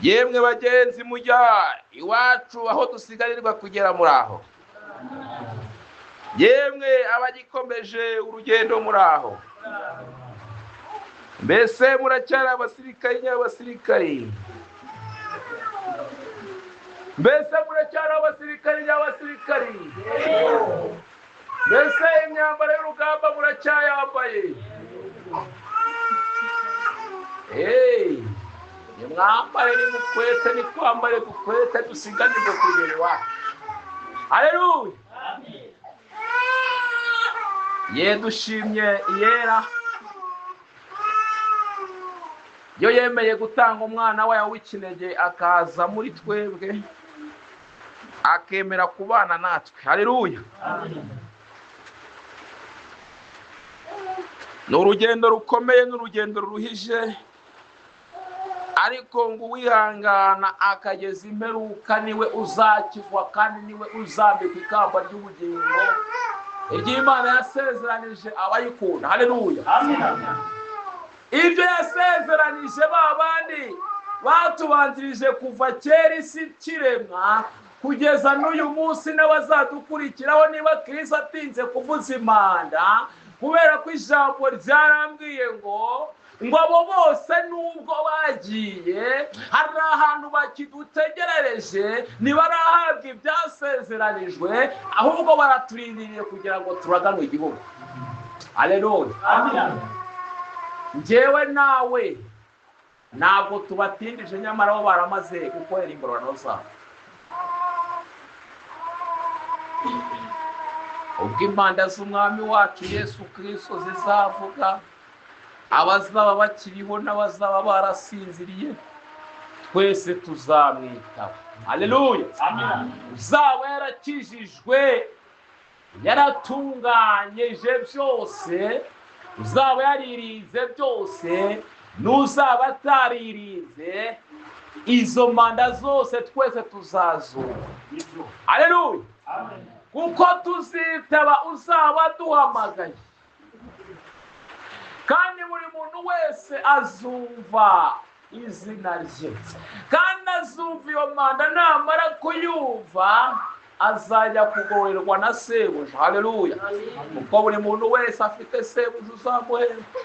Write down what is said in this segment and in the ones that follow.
Yemwe bagenzi mujya iwacu aho dusigarirwa kugera muri aho. Yemwe abagikomeje urugendo muri aho. Mbese muracyari abasirikari nyabasirikari? Mbese muracyari abasirikari nyabasirikari? Mbese imyambaro y'urugamba muracyayambaye? Hey, nimwambare nimukwete nitwambare dukwete dusiganirwe kugera iwacu. Haleluya. Ye dushimye iyera yo yemeye gutanga umwana wayo w'ikinege akaza muri twebwe akemera kubana natwe. Haleluya. Ni urugendo rukomeye, n'urugendo ruruhije, ariko ngo uwihangana akageza imperuka niwe uzakizwa kandi niwe uzambikwa ikamba ry'ubugingo iry'Imana yasezeranije abayikunda. Haleluya. Ibyo yasezeranije ba bandi batubanzirije kuva kera isi kiremwa kugeza n'uyu munsi n'abazadukurikiraho, niba Kristo atinze kuvuza impanda, kubera ko ijambo ryarambwiye ngo abo bose nubwo bagiye hari ahantu bakidutegerereje, ntibarahabwa ibyasezeranijwe, ahubwo baraturindiriye kugira ngo turaganwe igihugu. Haleluya. Njyewe nawe ntabwo tubatindije, nyamara bo baramaze gukorera ingororano zabo. Ubwo impanda z'umwami wacu Yesu Kristo zizavuga, abazaba bakiriho n'abazaba barasinziriye twese tuzamwitaba. Haleluya. Uzaba yarakijijwe, yaratunganyije byose, uzaba yaririnze byose, n'uzaba ataririnze, izo manda zose twese tuzazuka. Haleluya. Kuko tuzitaba uzaba duhamagaye, kandi buri muntu wese azumva izina rye, kandi azumva iyo manda, namara kuyumva azajya kugororerwa na sebuja. Haleluya. Kuko buri muntu wese afite sebuja uzamuhemba.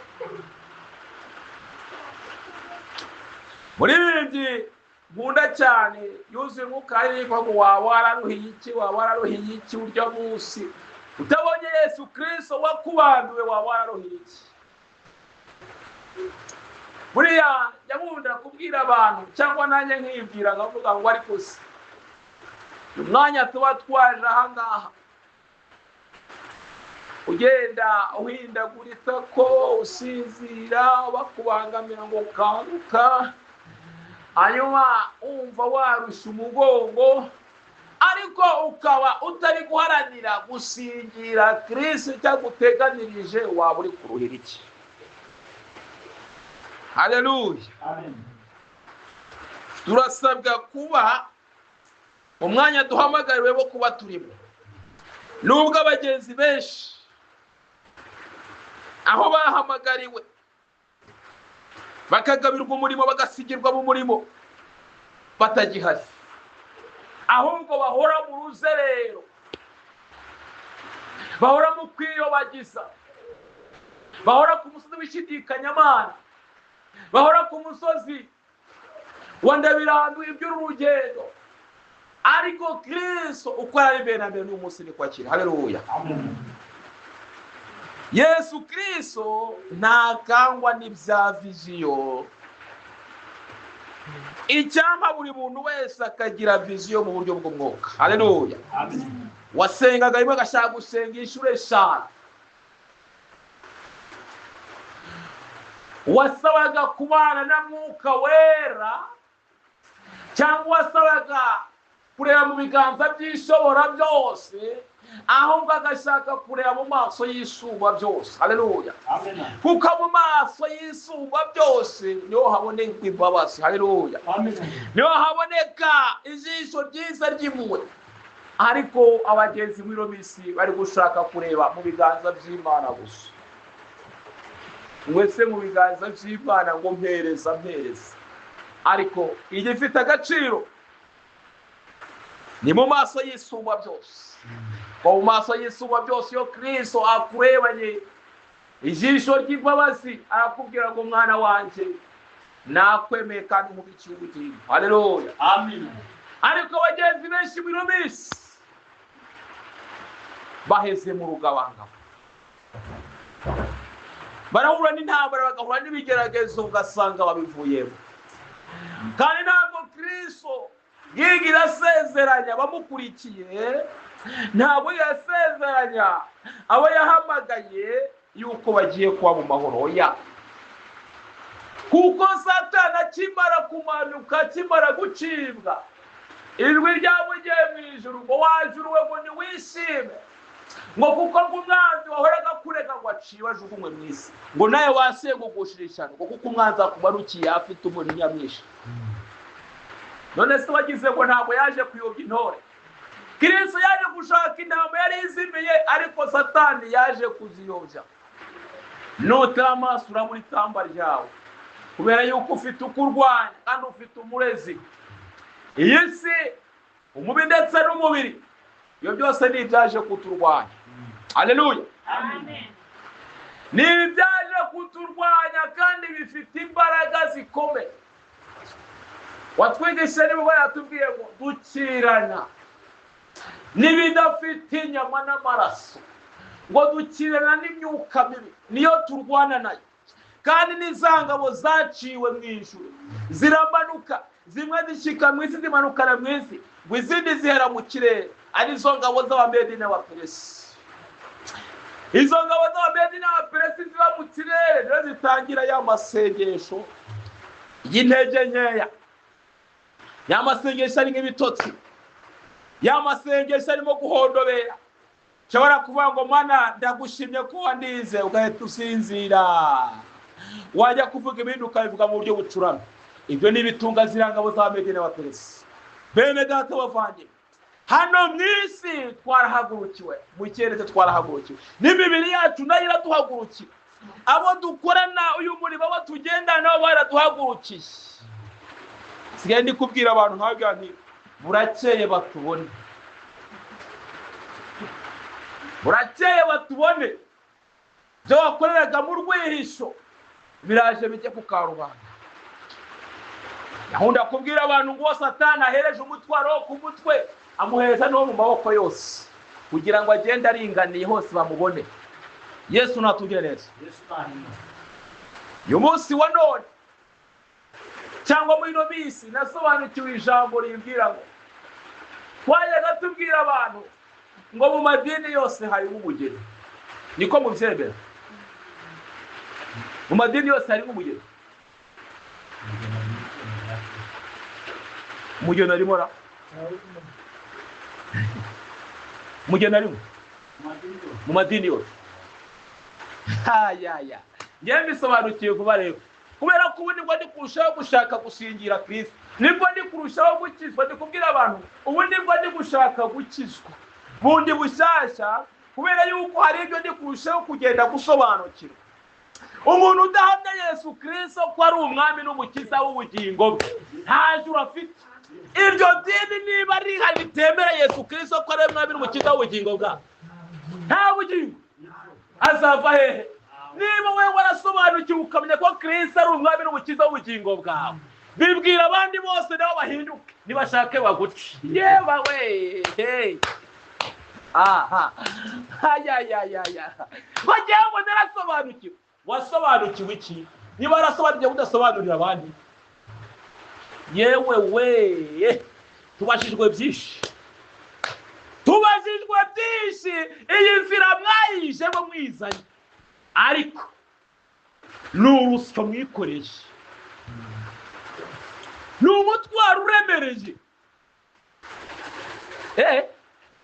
Muririmbyi nkunda cyane yuzuye umwuka aririmba ngo waba wararuhiye iki, waba wararuhiye iki urya munsi utabonye Yesu Kristo wakubambiwe, waba wararuhiye iki? Buriya nkunda kubwira abantu cyangwa nanjye nkibwira nkavuga ngo ariko se umwanya tuba twaje aha ngaha ugenda uhindagurika ko usinzira bakubangamira ngo ukanguka, hanyuma umva warusha umugongo, ariko ukaba utari guharanira gusingira Kristo cyaguteganirije, waba uri kuruhira iki? Haleluya. Turasabwa kuba umwanya duhamagariwe wo kuba turimo, nubwo abagenzi benshi aho bahamagariwe bakagabirwa umurimo, bagasigirwa mu murimo, batagihari, ahubwo bahora mu ruzerero, bahora mu kwiyobagiza, bahora ku musozi w'ishidikanyamana, bahora ku musozi wa ndabirambiwe iby'urugendo. Ariko Kristo uko yari mbere na mbere n'uyu munsi niko akiri. Haleluya. Yesu Kristo ntakangwa n'ibya viziyo. Icyampa buri muntu wese akagira viziyo mu buryo bw'umwuka. Haleluya. Wasengaga rimwe agashaka gusenga inshuro 5, wasabaga kubana na Mwuka Wera, cyangwa wasabaga kureba mu biganza by'ishobora byose, ahubwo agashaka kureba mu maso y'isumba byose. Haleluya. Kuko mu maso y'isumba byose niho haboneka imbabazi. Haleluya. Niho haboneka ijisho ryiza ry'impuhwe. Ariko abagenzi muri ino minsi bari gushaka kureba mu biganza by'Imana gusa. Mwese mu biganza by'Imana ngo mpereza mpereza. Ariko igifite agaciro ni mu maso y'Isumba byose. Ngo mu maso y'Isumba byose, iyo Kristo akurebanye ijisho ry'imbabazi, arakubwira ngo: "Mwana wanjye, nakwemeye kandi nkubikiye ubugingo." Haleluya. Amen. Ariko bagenzi benshi muri ino minsi baheze mu rugabangabo, barahura n'intambara, bagahura n'ibigeragezo, ugasanga babivuyemo. Kandi ntabwo Kristo yigira asezeranya abamukurikiye, ntabwo yasezeranya abo yahamagaye yuko bagiye kuba mu mahoro. Oya, kuko Satani akimara kumanuka, akimara gucibwa, ijwi ryavugiye mu ijuru ngo: "Wa juru we, ngo ntiwishime, ngo kuko ngo umwanzi wahoraga kurega ngo aciwe, ajugunywe mu isi, ngo nawe wasengugushira ishyano, ngo kuko umwanzi akumanukiye afite umujinya mwinshi." None se wagize ngo ntabwo yaje kuyobya intore? Kristo yaje gushaka intama yari izimiye, ariko Satani yaje kuziyobya. Nutera amaso urabura itamba ryawe, kubera yuko ufite uko urwanya kandi ufite umurezi. Iyi si, umubi ndetse n'umubiri, ibyo byose ni ibyaje kuturwanya. Aleluya. Amen. Ni ibyaje kuturwanya kandi bifite imbaraga zikomeye. Watwigisha nibwo yatubwiye ngo dukirana n'ibidafite inyama n'amaraso, ngo dukirana n'imyuka mibi, niyo turwana nayo. Kandi n'izangabo zaciwe mu ijuru ziramanuka, zimwe zishyika mu isi, zimanukana mu isi, ngo izindi zihera mu kirere, arizo ngabo z'Abamedi n'Abaperesi. Izo ngabo z'Abamedi n'Abaperesi ziba mu kirere nizo zitangira ya masengesho y'intege nkeya, ya masengesho ari nk'ibitotsi, ya masengesho arimo guhondobera. Ushobora kuvuga ngo: "Mana, ndagushimye ko wandize," ugahita usinzira. Wajya kuvuga ibindi ukabivuga mu buryo bucuramye. Ibyo ni ibitunga ziriya ngabo z'Abamedi n'Abaperesi. Bene data bavandimwe, hano mu isi twarahagurukiwe, mu kirere twarahagurukiwe, n'imibiri yacu nayo iraduhagurukiwe. Abo dukorana uyu murimo, abo tugendana nabo baraduhagurukiye. Sigaye ndi kubwira abantu nkababwira nti: "Burakeye batubone, burakeye batubone." Ibyo wakoreraga mu rwihisho biraje bijye ku karubanda. Gahunda kubwira abantu ngo Satani ahereje umutwaro wo ku mutwe, amuhereza no mu maboko yose, kugira ngo agende aringaniye hose bamubone. Yesu natugire neza. Yesu nahimwe. Uyu munsi wa none, cyangwa muri ino minsi, nasobanukiwe ijambo rimbwira ngo twajyaga tubwira abantu ngo mu madini yose harimo umugeni. Niko mubyemera? Mu madini yose harimo umugeni? Umugeni arimo ra? Umugeni arimo mu madini yose? Hayaya, ngewe mbisobanukiwe vuba rero, kubera ko ubu nibwo ndi kurushaho gushaka gusingira Kristo, nibwo ndi kurushaho gukizwa. Ndi kubwira abantu, ubu nibwo ndi gushaka gukizwa bundi bushyashya, kubera yuko hari ibyo ndi kurushaho kugenda gusobanukirwa. Umuntu udahamya Yesu Kristo ko ari umwami n'umukiza w'ubugingo bwe, nta juru afite. Iryo dini niba rihari ritemera Yesu Kristo ko ari umwami n'umukiza w'ubugingo bwawe, nta bugingo, azava hehe? Niba wowe warasobanukiwe ukamenya ko Kristo ari umwami n'umukiza w'ubugingo bwawe, bibwira abandi bose nabo bahinduke, nibashake baguce. Yewe we, hey. Aha, ayayayaya, bagira ngo narasobanukiwe. Wasobanukiwe iki? Niba warasobanukiwe, udasobanurira abandi? Yewe we, tubajijwe byinshi, tubajijwe byinshi. Iyi nzira mwayijemo mwizanye, ariko ni urusyo mwikoreye, ni umutwaro uremereye.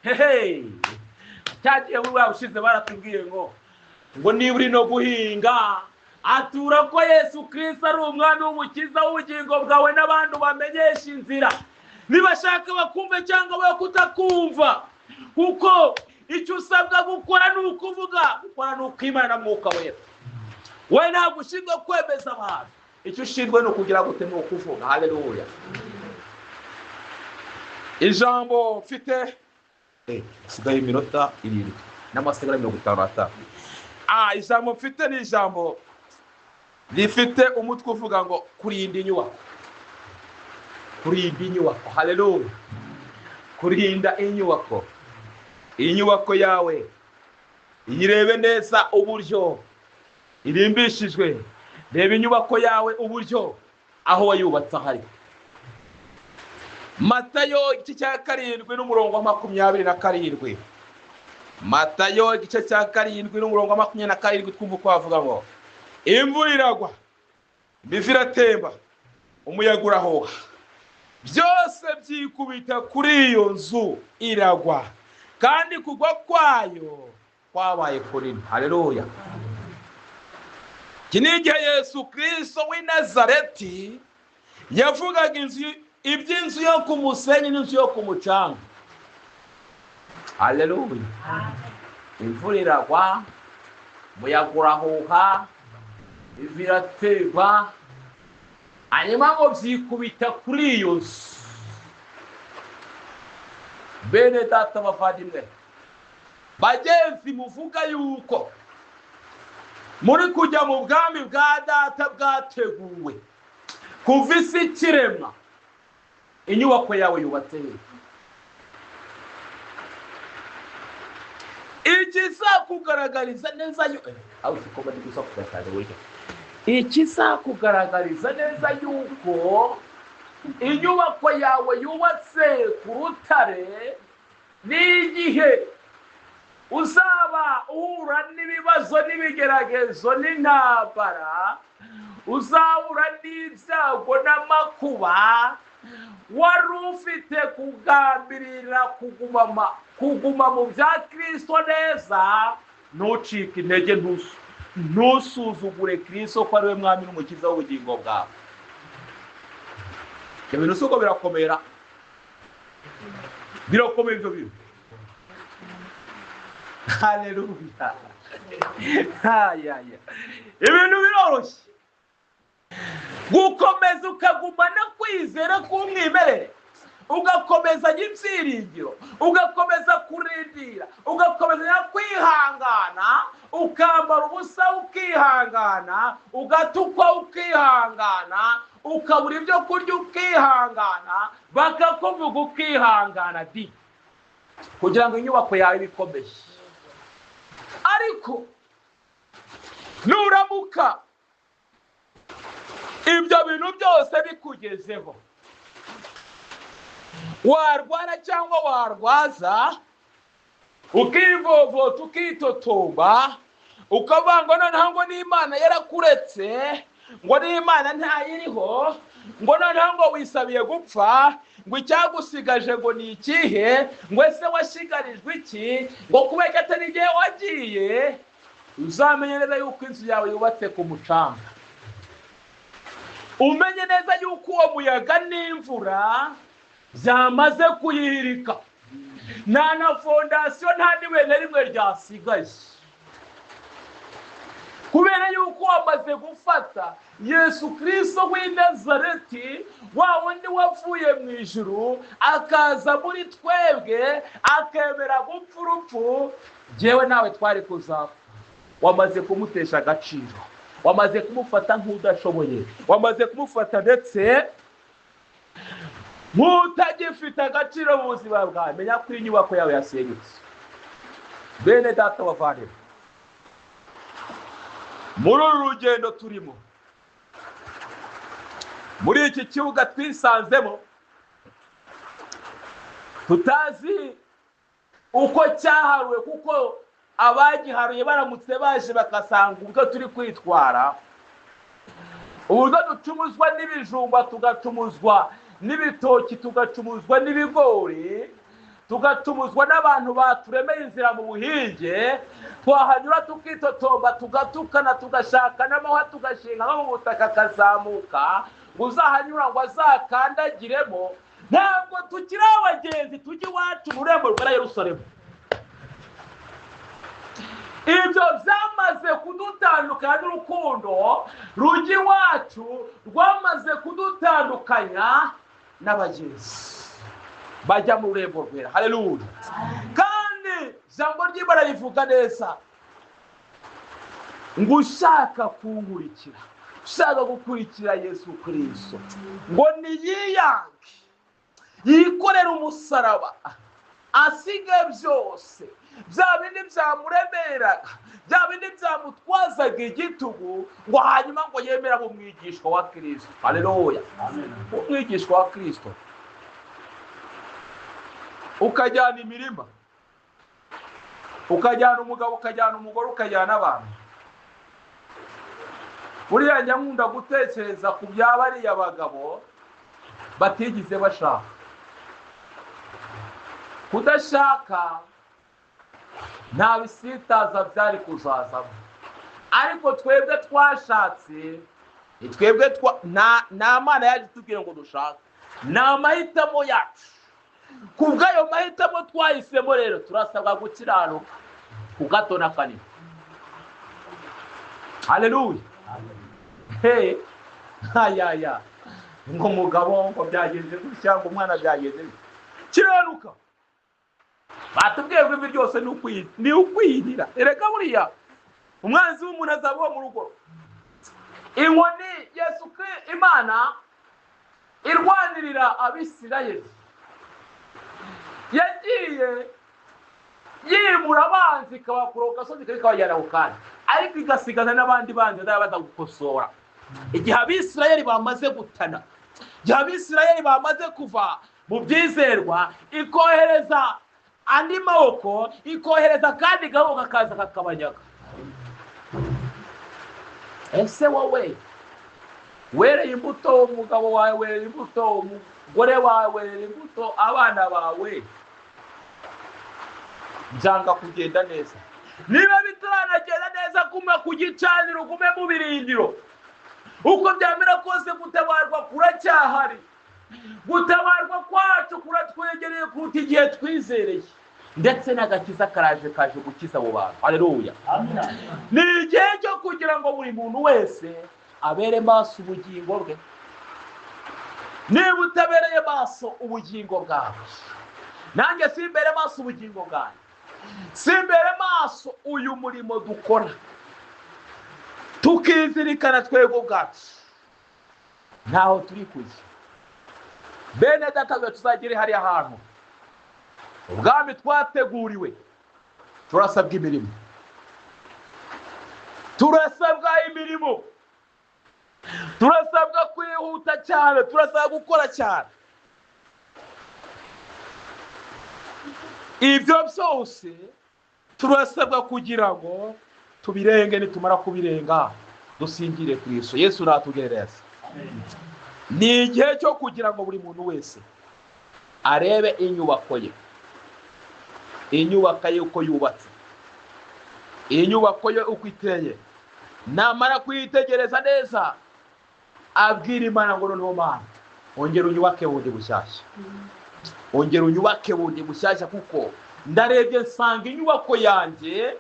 Hehe, cyagiye muri wa ushize baratubwiye ngo niba uri no guhinga, atura ko Yesu Kristo ari umwami w'umukiza w'ubugingo bwawe, n'abandi bamenyesha inzira. Nibashaka bakumve cyangwa we kutakumva, kuko icyo usabwa gukora ni ukuvuga, gukora ni ukwimana na Mwuka Wera. We ntabwo ushinzwe kwemeza abantu. Icyo ushinzwe ni ukugira gute? Ni ukuvuga. Haleluya. Ijambo mfite, sigaye iminota 7 n'amasegonda 55. Ijambo mfite ni ijambo rifite umutwe uvuga ngo kurinda inyubako. Kurinda inyubako. Haleluya. Kurinda inyubako. Inyubako yawe iyirebe neza uburyo irimbishijwe. Reba inyubako yawe uburyo aho wayubatse ahari. Matayo igice cya 7 n'umurongo wa 27. Matayo igice cya 7 n'umurongo wa 27, twumva uko bavuga ngo imvura iragwa, imivu iratemba, umuyaga urahuha, byose byikubita kuri iyo nzu iragwa, kandi kugwa kwayo kwabaye kunini. Haleluya. Iki ni igihe Yesu Kristo w'i Nazareti yavugaga iby'inzu yo ku musenyi n'inzu yo ku mucanga. Haleluya. Imvura iragwa, umuyaga urahuha, ivu iratemba, hanyuma ngo byikubita kuri iyo nzu. Bene data bavandimwe, bagenzi, muvuga yuko muri kujya mu bwami bwa data bwateguwe kuva isi ikiremwa, inyubako yawe yubatse he? Ikizakugaragariza neza ikizakugaragariza neza yuko inyubako yawe yubatse ku rutare ni igihe uzaba uhura n'ibibazo n'ibigeragezo n'intambara, uzahura n'ibyago n'amakuba, wari ufite kugambirira kuguma mu bya Kristo neza, ntucike intege, ntusuzugure Kristo ko ari we mwami n'umukiza w'ubugingo bwawe. Ibyo bintu si uko birakomera, birakomeye ibyo bintu. Haleluya. Ibintu biroroshye gukomeza ukagumana kwizera k'umwimerere, ugakomeza ibyiringiro, ugakomeza kurindira, ugakomeza kwihangana, ukambara ubusa ukihangana, ugatukwa ukihangana, ukabura ibyo kurya ukihangana, bakakuvuga ukihangana di, kugira ngo inyubako yawe ibe ikomeye. Ariko nuramuka ibyo bintu byose bikugezeho, warwara cyangwa warwaza, ukivovota, ukitotomba, ukavuga ngo noneho ngo n'Imana yarakuretse, ngo n'Imana ntayiriho, ngo noneho ngo wisabiye gupfa, ngo icyagusigaje ngo ni ikihe, ngo ese washigarijwe iki, ngo kubera atari igihe wagiye, uzamenye neza yuko inzu yawe yubatse ku mucanga. Umenye neza yuko uwo muyaga n'imvura byamaze kuyihirika, nta na fondasiyo, nta n'ibuye na rimwe ryasigaye, kubera yuko wamaze gufata Yesu Kristo w'i Nazareti, wa wundi wavuye mu ijuru akaza muri twebwe, akemera gupfa urupfu jyewe nawe twari kuzapfa. Wamaze kumutesha agaciro, wamaze kumufata nk'udashoboye, wamaze kumufata ndetse nk'utagifite agaciro mu buzima bwawe. Menya ko inyubako yawe yasenyutse. Bene data bavandimwe, muri uru rugendo turimo, muri iki kibuga twisanzemo, tutazi uko cyaharuwe, kuko abagiharuye baramutse baje bakasanga uburyo turi kwitwara, uburyo ducumuzwa n'ibijumba, tugacumuzwa n'ibitoki, tugacumuzwa n'ibigori, tugacumuzwa n'abantu baturemeye inzira mu buhinge, twahanyura tukitotomba, tugatukana, tugashaka n'amahwa, tugashinga no mu butaka akazamuka, ngo uzahanyura ngo azakandagiremo. Ntabwo tukiri abagenzi, tujya iwacu mu rurembo rwa Yerusalemu. Ibyo byamaze kudutandukanya n'urukundo rujya iwacu, rwamaze kudutandukanya n'abagenzi bajya mu rurembo rwera. Haleluya! Kandi ijambo ry'Imana rivuga neza ngo ushaka kunkurikira, ushaka gukurikira Yesu Kristo, ngo niyiyange, yikorere umusaraba, asige byose, bya bindi byamuremeraga, bya bindi byamutwazaga igitugu, ngo hanyuma ngo yemere abe umwigishwa wa Kristo. Haleluya! Umwigishwa wa Kristo ukajyana imirima, ukajyana umugabo, ukajyana umugore, ukajyana abantu. Buriya njya nkunda gutekereza ku bya bariya bagabo batigeze bashaka. Kudashaka nta bisitaza byari kuzazamo, ariko twebwe twashatse, twebwe nta Mana yaje itubwira ngo dushake, ni amahitamo yacu. Kubw'ayo mahitamo twahisemo rero turasabwa gukiranuka ku gato na kanini. Haleluya! Hey, ayaya, ngo umugabo ngo byagenze gutya, ngo umwana byagenze gutya. Kiranuka. Batubwiye ngo ibi byose ni ukwiyirira. Erega buriya umwanzi w'umuntu azaba uwo mu rugo. Inkoni Yesu Kristo Imana irwanirira Abisirayeli yagiye yimura abanzi ikabakura ku gasozi ikabajyana ku kandi, ariko igasigana n'abandi banzi baza gukosora. Igihe Abisirayeli bamaze gutana, igihe Abisirayeli bamaze kuva mu byizerwa, ikohereza andi maboko, ikohereza kandi gahoro kakaza kakabanyaga. Ese wowe wereye imbuto umugabo wawe, wereye imbuto umugore wawe, wereye imbuto abana bawe, byanga kugenda neza? Niba bitaranagenda neza, guma ku gicaniro, ugume mu birindiro. Uko byamera kose gutabarwa kuracyahari. Gutabarwa kwacu kuratwegereye kuruta igihe twizereye, ndetse n'agakiza karaje, kaje gukiza abo bantu. Haleluya! Ni igihe cyo kugira ngo buri muntu wese abere maso ubugingo bwe. Niba utabereye maso ubugingo bwawe, nanjye simbere maso ubugingo bwanjye, simbere maso uyu murimo dukora, tukizirikana twebwe ubwacu, ntaho turi kujya. Bene data, tuzagere hariya hantu ubwami twateguriwe. Turasabwa imirimo, turasabwa imirimo, turasabwa kwihuta cyane, turasabwa gukora cyane. Ibyo byose turasabwa kugira ngo tubirenge. Nitumara kubirenga dusingire Kristo. Yesu natugerereza. Ni igihe cyo kugira ngo buri muntu wese arebe inyubako ye, inyubako ye uko yubatse, inyubako ye uko iteye. Namara kuyitegereza neza, abwira Imana ngo noneho Mana, ongera unyubake bundi bushyashya, ongera unyubake bundi bushyashya, kuko ndarebye nsanga inyubako yanjye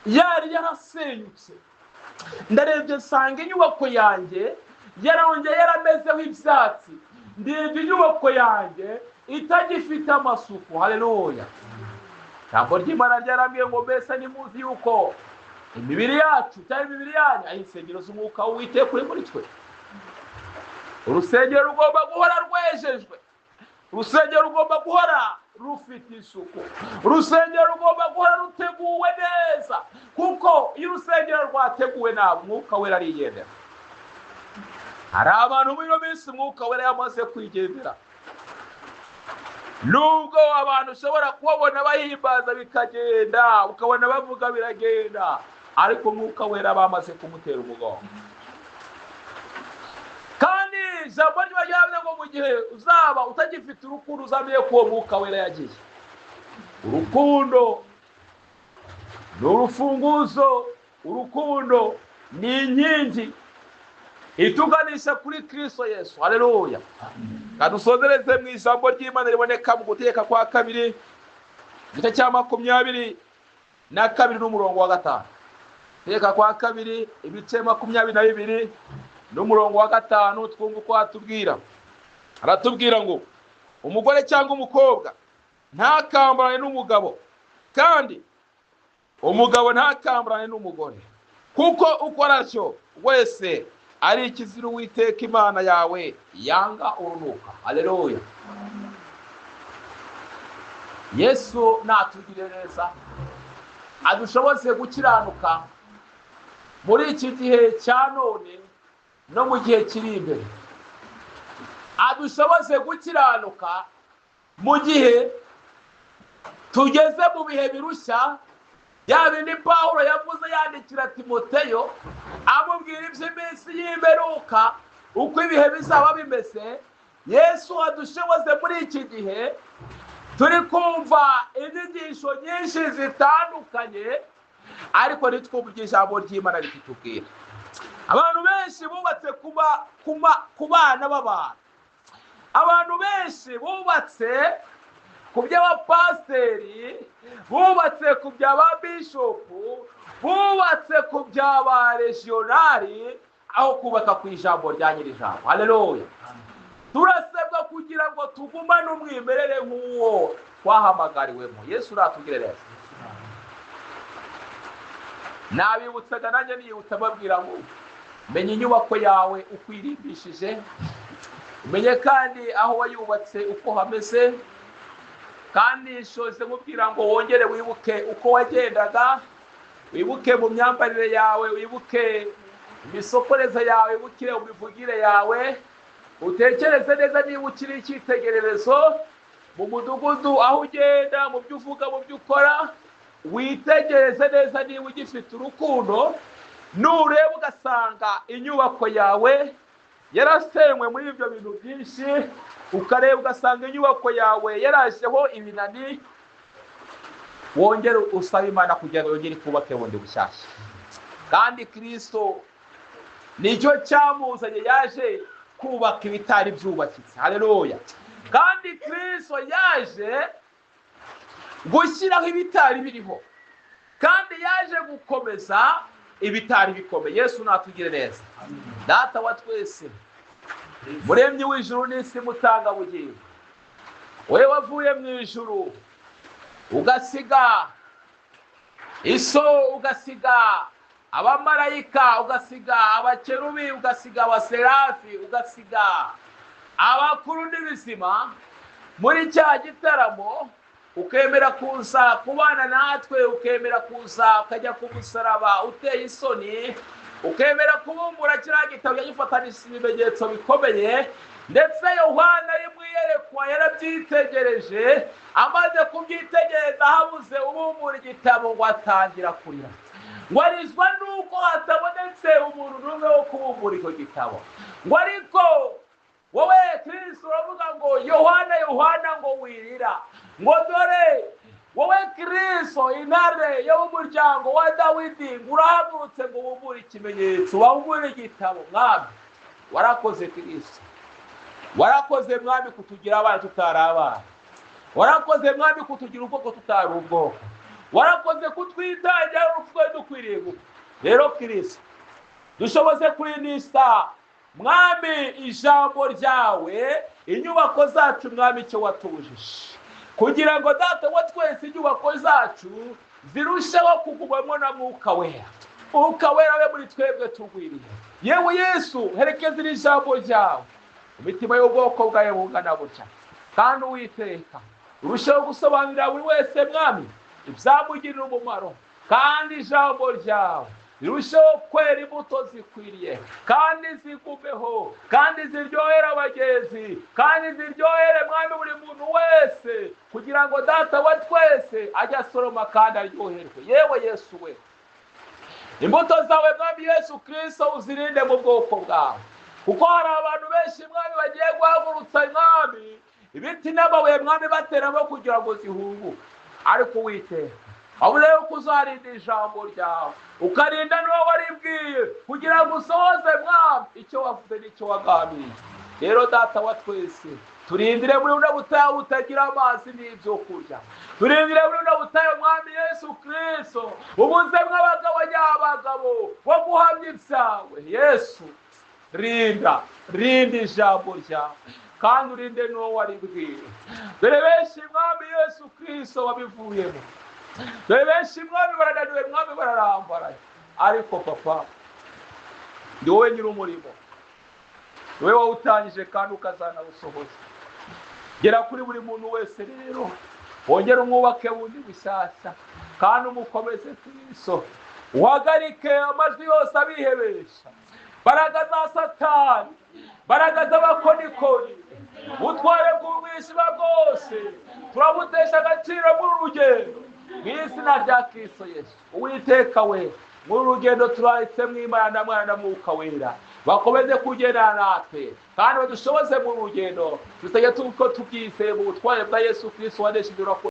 yari yarasenyutse, ndarebye nsanga inyubako yanjye yarongeye yaramezeho ibyatsi, ndebye inyubako yanjye itagifite amasuku. Haleluya! Ijambo ry'Imana ryarambwiye ngo mbese nimuzi yuko imibiri yacu cyangwa imibiri yanyu ari insengero z'umwuka w'Uwiteka uri muri twe. Urusengero rugomba guhora rwejejwe, urusengero rugomba guhora rufite isuku, urusengero rugomba guhora ruteguwe neza, kuko iyo urusengero rwateguwe nabi umwuka wera arigendera. Hari abantu muri ino minsi umwuka wera yamaze kwigendera. Nubwo abantu ushobora kubabona bahimbaza bikagenda, ukabona bavuga biragenda, ariko umwuka wera bamaze kumutera umugongo. Kandi ijambo ry'Imana ngo mu gihe uzaba utagifite urukundo, uzamenye ko uwo mwuka wera yagiye. Urukundo ni urufunguzo, urukundo ni inkingi ituganisha kuri Kristo Yesu. Haleluya! Kadusozereze mu ijambo ry'Imana riboneka mu Gutegeka kwa Kabiri, igice cya 20, 22 n'umurongo wa 5. Gutegeka kwa kabiri ibice 22 n'umurongo wa 5, twumva uko atubwira. Aratubwira ngo umugore cyangwa umukobwa ntakambarane n'umugabo, kandi umugabo ntakambarane n'umugore, kuko ukora atyo wese ari ikizira Uwiteka Imana yawe yanga urunuka. Haleluya. Yesu natugire neza, adushoboze gukiranuka muri iki gihe cya none no mu gihe kiri imbere. Adushoboze gukiranuka mu gihe tugeze mu bihe birushya, ya bindi Pawulo yavuze yandikira Timoteyo amubwira iby'iminsi y'imperuka uko ibihe bizaba bimeze. Yesu adushoboze muri iki gihe turi kumva inyigisho nyinshi zitandukanye, ariko ntitwumve ijambo ry'Imana rikitubwira. Abantu benshi bubatse ku bana b'abantu, abantu benshi bubatse ku by'abapasiteri, bubatse ku by'ababishopu, bubatse ku by'abaregionari, aho kubaka ku ijambo rya nyir'ijambo. Haleluya. Turasabwa kugira ngo tugumane umwimerere nk'uwo twahamagariwemo. Yesu uratugire neza. Nabibutsaga nanjye niyibutsa mbabwira ngo menye inyubako yawe uko irimbishije, umenye kandi aho wayubatse uko hameze, kandi nshoze mubwira ngo wongere wibuke uko wagendaga, wibuke mu myambarire yawe, wibuke imisokoreze yawe, wibuke imivugire yawe, utekereze neza niba ukiri icyitegererezo mu mudugudu aho ugenda, mu byo uvuga, mu byo ukora. Witegereze neza niba ugifite urukundo. Nureba ugasanga inyubako yawe yarasenywe muri ibyo bintu byinshi, ukareba ugasanga inyubako yawe yarajeho ibinani, wongere usaba Imana kugira ngo yongere ikubake bundi bushyashya. Kandi Kristo nicyo cyamuzanye, yaje kubaka ibitari byubakitse. Haleluya. Kandi Kristo yaje gushyiraho ibitari biriho, kandi yaje gukomeza ibitari bikomeye. Yesu natugire neza. Data wa twese, muremyi w'ijuru n'isi, mutanga bugingo, wewe wavuye mu ijuru ugasiga iso, ugasiga abamarayika, ugasiga abakerubi, ugasiga abaserafi, ugasiga abakuru n'ibizima muri cya gitaramo, ukemera kuza kubana natwe, ukemera kuza ukajya ku musaraba uteye isoni, ukemera kubumbura kiriya gitabo yagifatanije ibimenyetso bikomeye. Ndetse Yohana ari mu iyerekwa yarabyitegereje, amaze kubyitegereza habuze ubumbura igitabo ngo atangira kurira, ngo arizwa nuko hatabonetse umuntu n'umwe wo kubumbura icyo gitabo. Ngo ariko wowe Kristo uravuga ngo Yohana, Yohana, ngo wirira, ngo dore wowe Kristo intare yo mu muryango wa Dawidi, ngo urahagurutse ngo ubumbure ikimenyetso, wabumbure igitabo. Mwami warakoze Kristo, warakoze Mwami kutugira abana tutari abana, warakoze Mwami kutugira ubwoko tutari ubwoko, warakoze kutwitangira urupfu twari dukwiriye gupfa. Rero Kristo dushoboze kurindisha Mwami ijambo ryawe inyubako zacu, Mwami icyo watubujije, kugira ngo Data wa twese inyubako zacu zirusheho kugumamo na Mwuka Wera. Mwuka Wera we muri twebwe tugwiriye. Yewe Yesu, herekeza iri jambo ryawe imitima y'ubwoko bwawe bungana butya, kandi Uwiteka urusheho gusobanurira buri wese Mwami ibyamugirira umumaro, kandi ijambo ryawe rirusheho kwera imbuto zikwiriye, kandi zigumeho, kandi ziryohere abagenzi, kandi ziryohere Mwami buri muntu wese, kugira ngo Data wa twese ajye asoroma kandi aryoherwe. Yewe Yesu we, imbuto zawe Mwami Yesu Kristo uzirinde mu bwoko bwawe, kuko hari abantu benshi Mwami bagiye guhagurutsa Mwami ibiti n'amabuye Mwami bateramo kugira ngo zihunguke. Ariko Uwiteka wavuze yuko uzarinda ijambo ryawe, ukarinda n'uwo waribwiye, kugira ngo usohoze Mwami icyo wavuze n'icyo wagambiriye. Rero Data wa twese, turindire muri buno butayu butagira amazi n'ibyo kurya, turindire muri buno butayu, Mwami Yesu Kristo, ubuzemo abagabo nyabagabo bo guhamya ibyawe. Yesu, rinda, rinda ijambo ryawe, kandi urinde n'uwo waribwiye. Dore benshi, Mwami Yesu Kristo, wabivuyemo. Dore benshi, Mwami, barananiwe, Mwami, bararambaraye. Ariko Papa, ni wowe nyir'umurimo, ni wowe wawutangije kandi ukazanawusohoza. Gera kuri buri muntu wese rero, wongere umwubake bundi bushyashya kandi umukomeze. Kristo, uhagarike amajwi yose abihebesha, mbaraga za Satani, mbaraga z'abakonikoni, ubutware bw'umwijima bwose turabutesha agaciro muri uru rugendo mu izina rya Kristo Yesu. Uwiteka we, muri uru rugendo turahitsemo Imana, Mwana na Mwuka Wera bakomeze kugendana natwe kandi badushoboze mu rugendo. Dusenge tuko tubyizeye mu butware bwa Yesu Kristo wanesheje. Urakoze.